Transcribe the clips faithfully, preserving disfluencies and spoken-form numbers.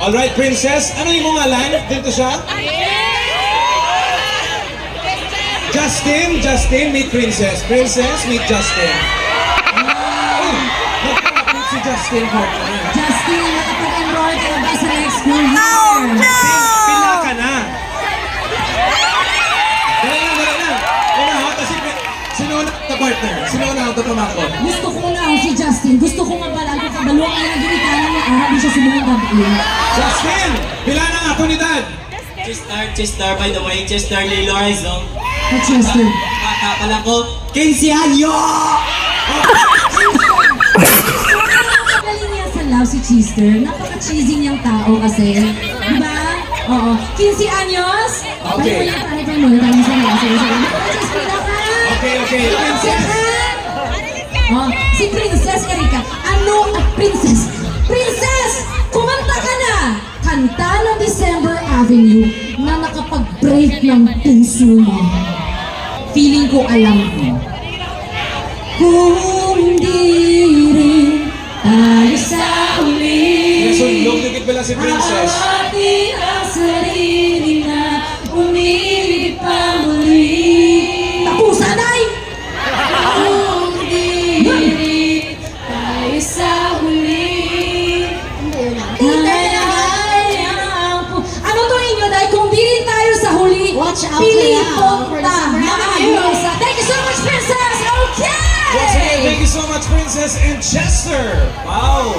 Alright, Princess. Ano yung ngalan? Dito siya? Justin, Justin, meet Princess. Princess, meet Justin. Oh, nagkakapit si Justin, partner. Justin, nakapag-enroll ka na ba sa next school year? Pil-, pila ka na? Dali lang, dali lang. Una, ha? Kasi pi-, sino na ka, partner? Sino na ang tapamakot? Gusto ko na si Justin. Gusto ko nga pala ang kabalo ang ginikanan niya. Arabi siya sa mga gabi. Justin! Pila na nga, edad? Chester, Chester, by the way, Chester Lilo Rizzo. At Chester. Bata pa lang ko, quince anyo! Magaling niya sa love si Chester. Napaka-cheesy niyang tao kasi. Di ba? Oo. Quince anyos? Okay. Tayo mo yan, tayo mo yan, tayo mo yan. Sige, sige. Chester, ka? Okay, okay. Princess. Oh, si Princess Erika. Ano? Ah, Princess. Princess! Kumanta ka na! Kanta ng December Avenue na nakapag-break ng puso mo. Feeling ko alam mo. Kung di rin tayo sa huli, Nasundog na gid pala si Princess. Awati ang sarili na umibig pa muli. Tapusan, ay! Kung di rin tayo sa huli. Ay, ang pu-, ano to inyo, dahil kung di rin tayo sa huli, Watch out pili na po for ta, December mga Avenue. Diyos. Thank you so much, Princess! Okay! Once again, thank you so much, Princess and Chester. Wow.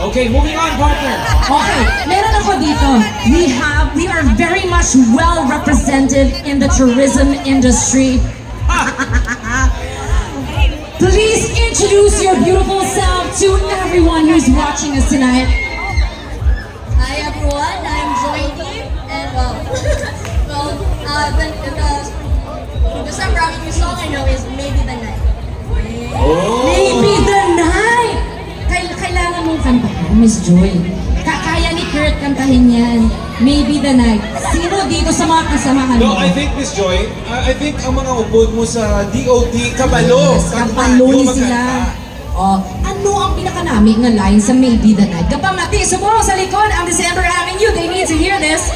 Okay, moving on, partner. Okay, meron ako dito. We have, we are very much well represented in the tourism industry. Please introduce your beautiful self to everyone who's watching us tonight. Hi everyone, I'm Joy Deep, and well, well, uh, the, the, the December Avenue song I know is Maybe the Night. Maybe the night! Kay-, kailangan mong kantahan, Miss Joy. Ka-, kaya ni Kurt kantahin yan. Maybe the night. Sino dito sa mga kasamahan No, mo? I think, Miss Joy, I I think ang mga upod mo sa D O T, kabalo. Yes, Kanta, kabalo yung ni magkanta. Sila. Oh, ano ang pinakanami nga line sa Maybe the Night? Kapamati, subong sa likod ang December Avenue. They need to hear this.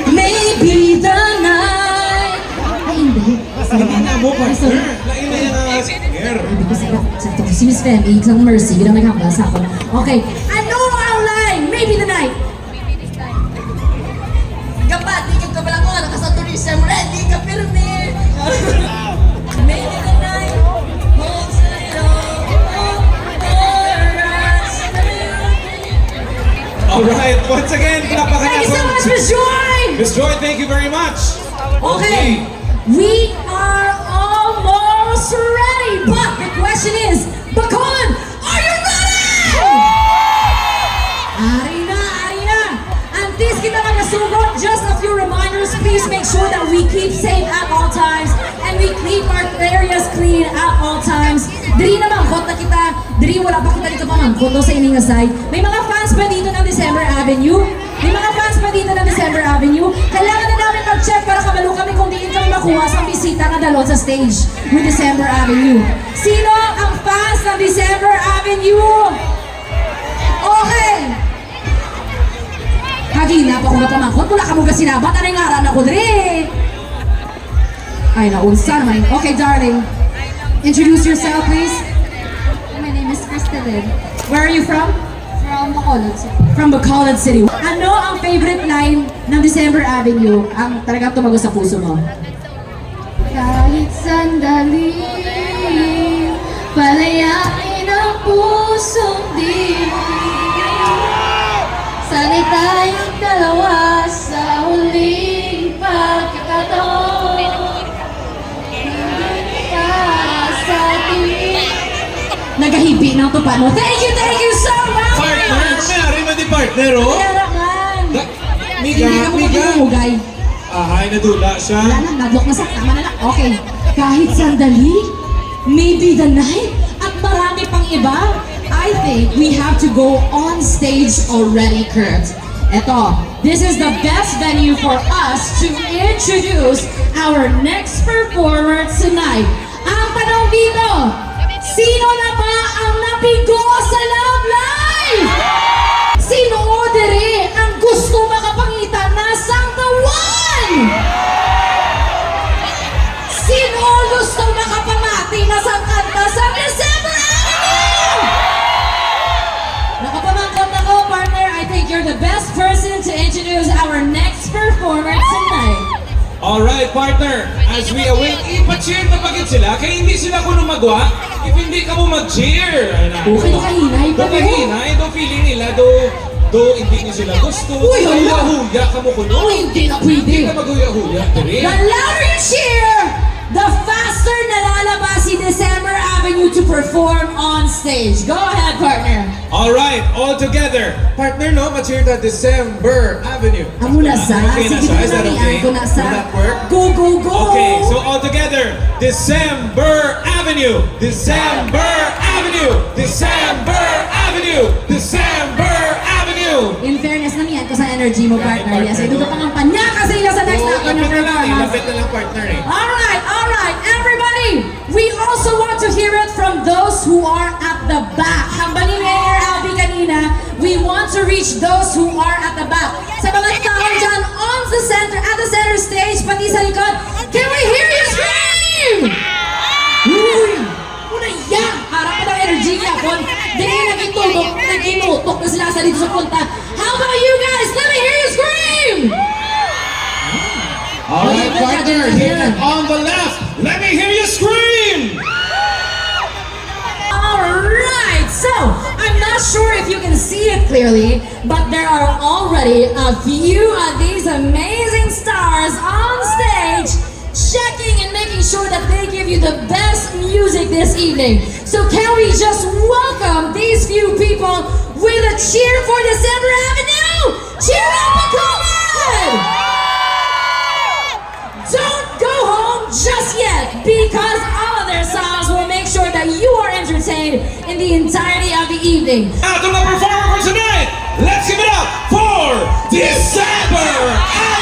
Maybe the night. Ay, hindi. Hindi na mo, partner. Sorry. Lain na yung, uh, singer. Hindi ko sila. Sakto. Si Miss Femi, isang mercy. Yun ang naghambal sa akin. Okay. Ano ang line? Maybe the night. Kapati, kag kabalako nga nakasato ni Shem, ready ka pirmi. Maybe the night holds it all for us. All right. Once again, palakpakan Thank you so natin. Much, Miss Joy! Miss Joy, thank you very much. Okay, we are almost ready, but the question is, Bacolod, are you ready? Ari na, ari na. Antes kita magasugot, just a few reminders. Please make sure that we keep safe at all times and we keep our areas clean at all times. Diri na mangkot na kita. Diri wala pa kita dito pamangkot, no, sa ining nga side. May mga fans ba dito ng December Avenue? May mga fans ba dito ng December Avenue? Kailangan na namin mag-check para kabalo kami kung diin kami makuha sa bisita nga dalon sa stage with December Avenue. Sino ang fans ng December Avenue? Okay. Hagina pa ko napamangkot. Wala ka mo gasinabat. Ano yung ngaran ako, dre? Ay, naunsa naman. Okay, darling. Introduce yourself, please. My name is Crystalyn Where are you from? from Bacolod City. From Bacolod City. Ano ang favorite line ng December Avenue ang talagang tumago sa puso mo? Kahit sandali, palayain ang pusong dilim. Sana'y tayong dalawa sa huling pagkakataon. Para sa atin. Nagahibi ng tupa mo. Thank you, thank you so much! Partner, may ari man di partner, oh. Kaya naman. Da- Hindi Miga, ka mo miga. magmumugay. Ahay, nadula siya. Wala na, nadlok na sa tama na lang. Okay. Kahit sandali, maybe the night, at marami pang iba. I think we have to go on stage already, Kurt. Eto, this is the best venue for us to introduce our next performer tonight. Ang tanong dito, sino na ba ang napigo sa Love Live? Sino sila kuno magwa, if hindi kamo mag-cheer. Ay, na. Okay, kahinay pa, no? Kahinay, do feeling nila, do, do hindi ni sila gusto. Uy, hala. Huya-huya kamo kuno. Oh, hindi na pwede. Hindi na maghuya-huya, diri. The louder you cheer, the faster nalalabas si December Avenue to perform on stage. Go ahead, partner. All right, all together. Partner, no? Ma-cheer ta December Avenue. Amo na sa. Okay na. Sige, sa. Is that okay? Ko na sa. Will that work? Go, go, go! Okay, so all together, December Avenue! December Avenue! December Avenue! December Avenue! In fairness, namian ko sa energy mo, partner. Yes, ito ka pangkampanya kasi ila sa next na. Oo, lapit na lang eh. Lapit na lang, partner eh. All right, all right, everybody. We also want to hear it from those who are at the back. Hambal ni Mayor Albee kanina, we want to reach those who are at the back. Sa mga tao dyan on the center, at the center stage, pati sa likod, can we hear you scream? Uy! Muna yan! Harap pa ng energy niya, Bon. Dili, nagitudok, naginutok na sila sa dito sa punta. How about you guys? Let me hear you scream! All right, partner, here on the left, let me hear you scream! All right, so I'm not sure if you can see it clearly, but there are already a few of these amazing stars on stage checking and making sure that they give you the best music this evening. So can we just welcome these few people with a cheer for December Avenue? Cheer up a Coleman! Don't go home just yet, because all of their songs will make sure that you are entertained in the entirety of the evening. Ato nga performer for tonight, let's give it up for December Avenue!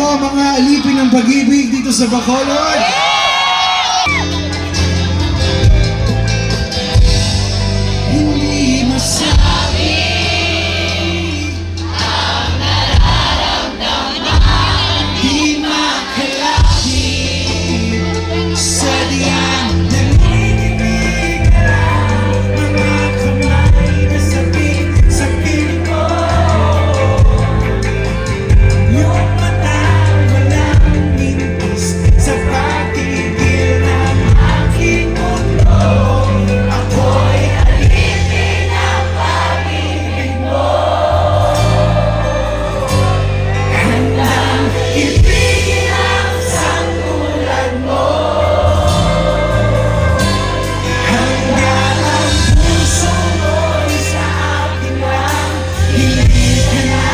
Mga alipin ng pag-ibig dito sa Bacolod. Hindi masabi ang nararamdaman, di makalapit, sadyang nanginginig ka lang, mga kamay kasabit sa kilid mo. Yung matang walang mintis sa paligid ng aking mundo. Ako'y alipin ng pag-ibig mo. Handang ibigin ang santulan mo. Hanggang ang puso mo'y sa akin lang. Hindi ka na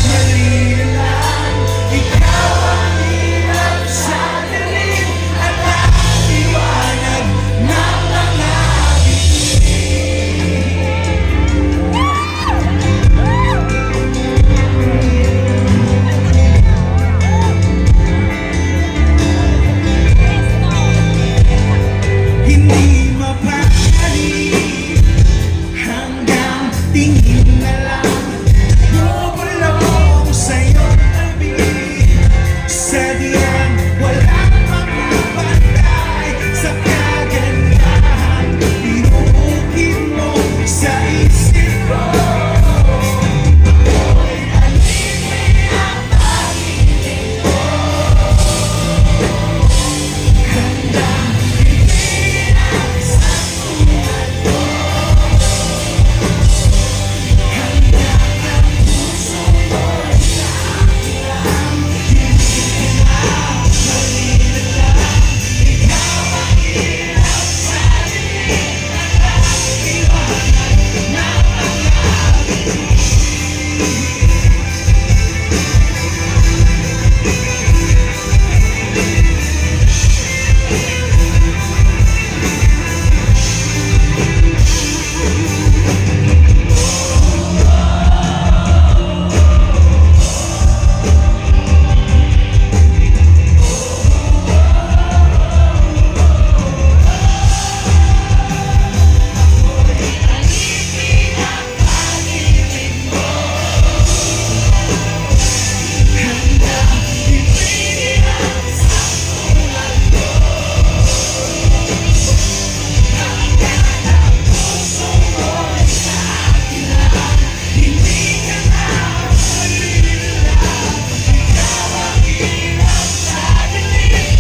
malililang. Ikaw ang ilaw sa dilim at ang liwanag ng mga bituin. Hindi mapakali hanggang tingin na lang. Bubulong sa iyong tabi, sadyang walang makapantay sa kagandahan. Pinupukit mo sa isip ko. Ako'y alipin ang pag-ibig mo. Handang ibigin ang santulan mo. Handang ang puso mo sa akin lang. Hindi ka na malililang. Ikaw ang ilaw sa dilim.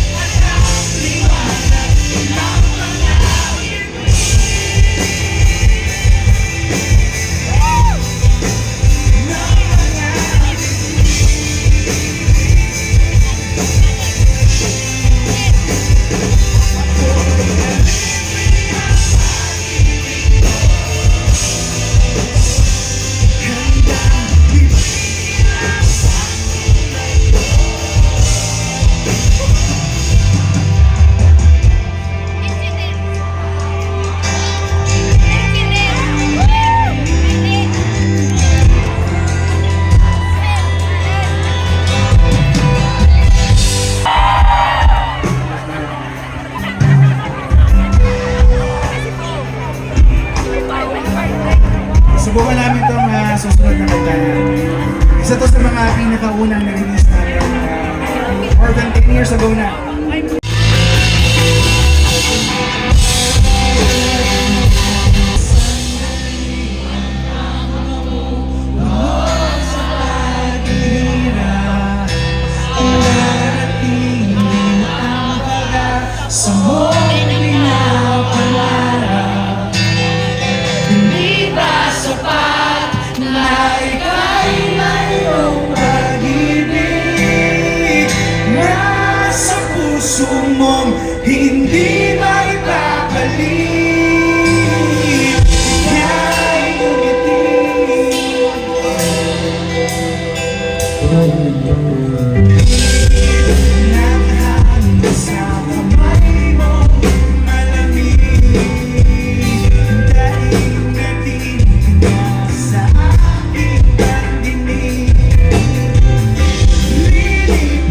Subukan namin tong, ah, susunod na kanta. Isa to sa mga pinakaunang na-release namin, ah, more than ten years ago na. Sa mong pinapangarap, hindi ba sapat na ika'y mayroong pag-ibig na sa puso mong hindi maipakali? Ika'y ngumiti. Naghangin sa kamay mong malamig, daig na tinig na sa aking pandinig. Lilip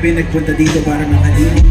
May nagpunta dito para makadinig.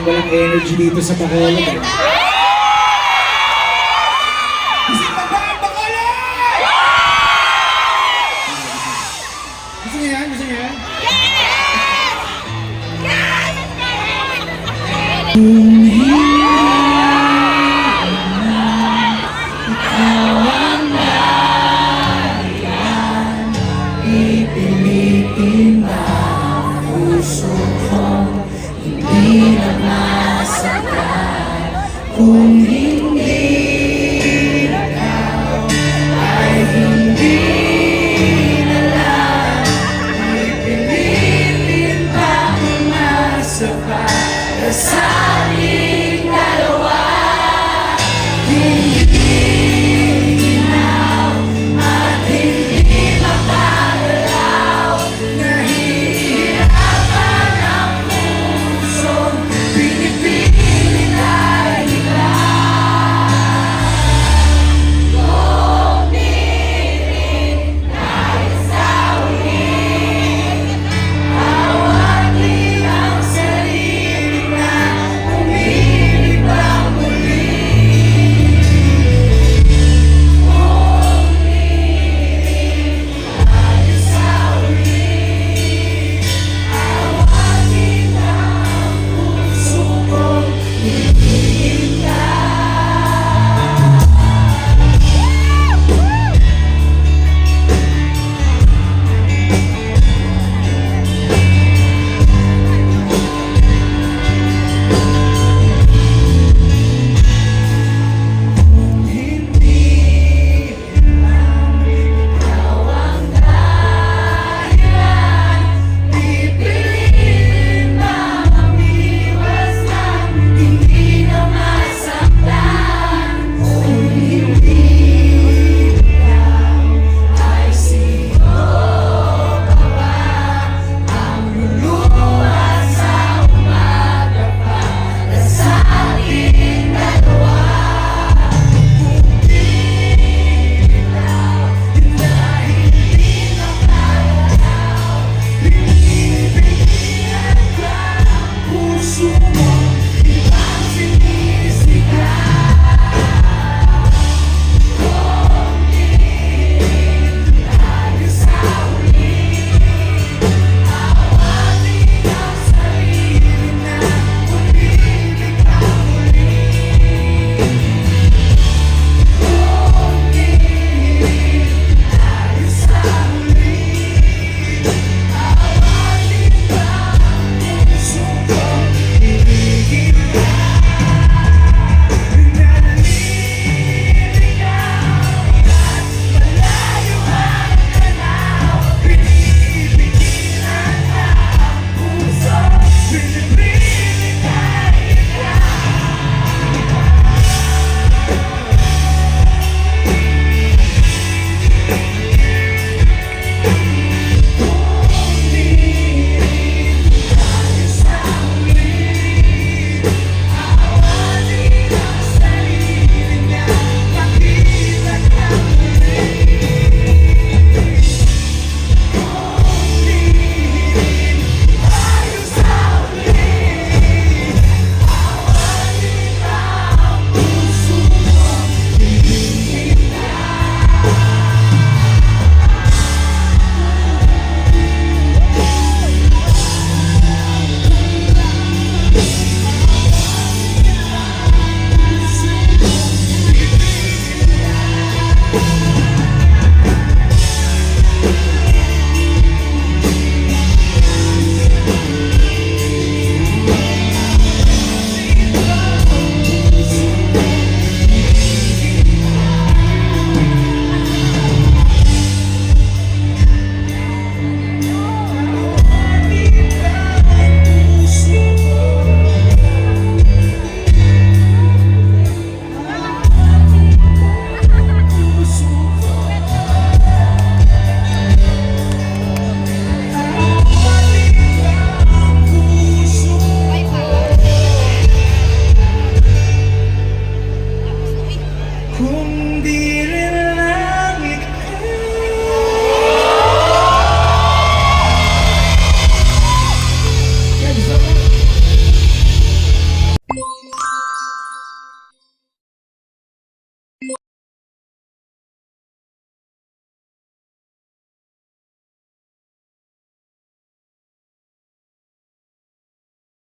Walang energy dito sa Bacolod, eh. Gusto niyo ba ang Bacolod? Gusto niyo yan? Gusto niyo yan?